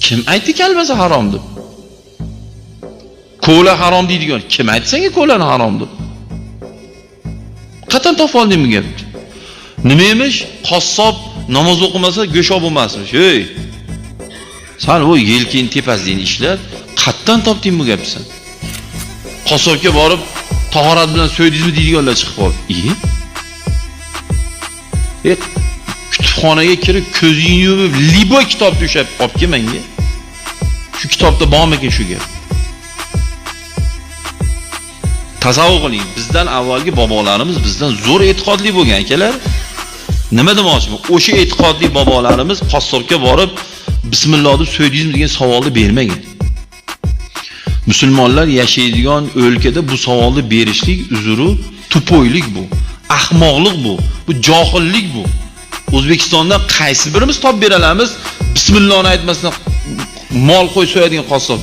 Kim aytdi kalbasa harom deb? Kola harom deydigan kim aytdi senga kolani harom deb? Qattan topib olding bu gapni? Nima emish? Qassob namoz o'qimasa go'sht bo'lmasmish. Ey! San u yelkang tepasidagi ishlar qattan topding bu gapni sen? Qassobga borib tahorat bilan so'ydingizmi deydiganlar chiqib qoldi. E, kutubxonaga kirib ko'zingni yumib libo kitobni ushlab olib kel menga. Shu kitobda bormikin shu gap? Tasavvur qiling, bizdan avvalgi bobolarimiz bizdan zo'r e'tiqodli bo'lgan akalar. Nima demoqchiman? O'sha e'tiqodli bobolarimiz qassobga borib bismillah deb so'ydingizmi degan savolni bermagan. Musulmonlar yashaydigan o'lkada bu savolni berishlik uzru tupoylik bu, ahmoqlik bu, bu johillik bu. O'zbekistonda qaysi birimiz topib bera olamiz bismillahni aytmasdan mol qo'y so'yadigan qassob?